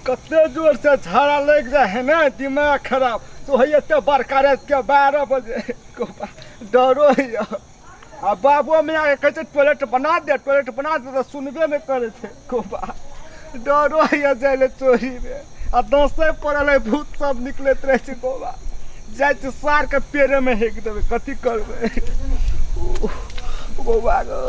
कते जोर से झाड़ा लग जाए है ना, दिमाग खराब तो है। एते बड़का रात के 12 बजे डरो है। आ बाबो में आके कहै छै टॉयलेट बना दे, टॉयलेट बना दे, तऽ सुनबे नहि करै छै। कोबा डरो होइए जाइ लए चोरीमे, आ दसै पड़ल है, भूत सब निकलैत रहै छै। गोबा जाइ छै, सारके पेड़ेमे हेक देबै, कथी करबै बौआ गो?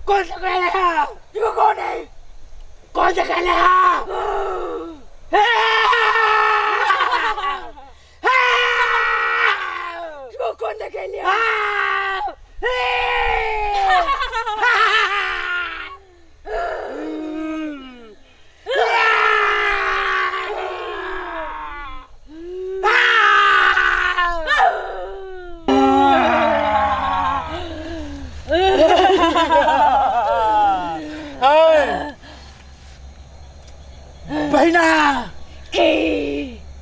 कौन सा कहले है तू? कौन है? कौन सा कहले है? तू कौन सा कहले है? बहिना की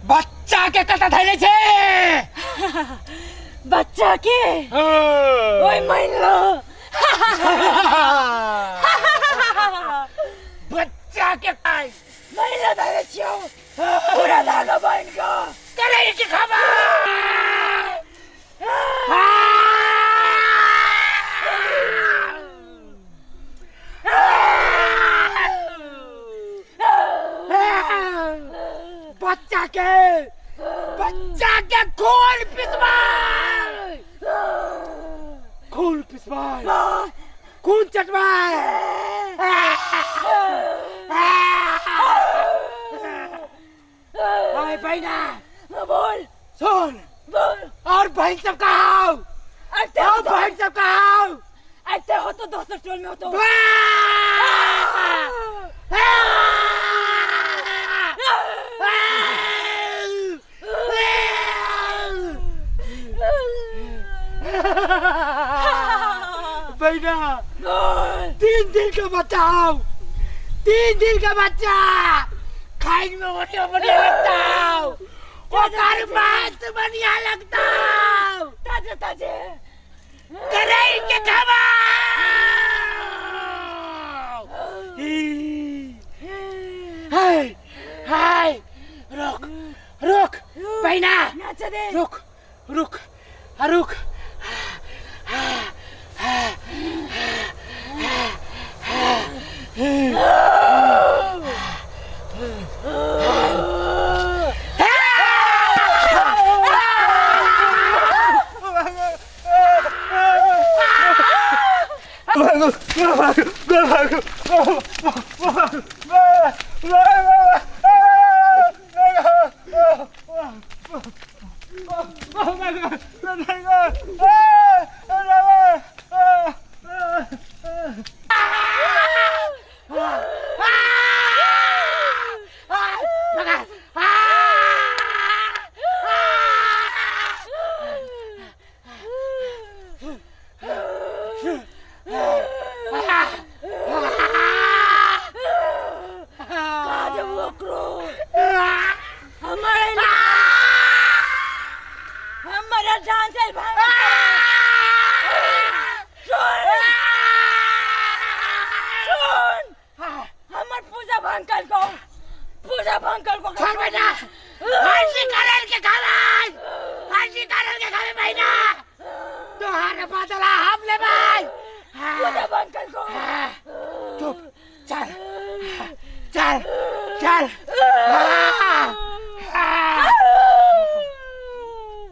बच्चा के कतऽ धैले छै? बच्चा के ओइ मान लो बच्चा के मान लो धैले छियौ पूरा धागा बान्हि कऽ करे के खबर। बच्चा के खून पिसवाय, खून पिसवाय, खून चटवाय। हाय बहिना। बोल। सुन। बोल। और बहन सब कहाँ? ऐसे और बहन सब कहाँ? ऐसे हो तो दोसर टोल में हो तो। बहिना, 3 दिन का बच्चा, 3 दिन का बच्चा खाई में बढ़िया बढ़िया लगता, ओकर मांस बढ़िया लगता, ताजे ताजे करई के खावा। हाय हाय, रुक रुक बहिना। नाच दे। रुक रुक रुक। भागू भागू भागू हमारे हमारा जान से भाग सुन सुन हमर पूजा भंग कर को पूजा भंग कर को छोड़ बेटा फांसी करल के खावे फांसी करल के खावे बहिना तोहार बदला हम लेबै पूजा भंग कर को चुप चल चल चल।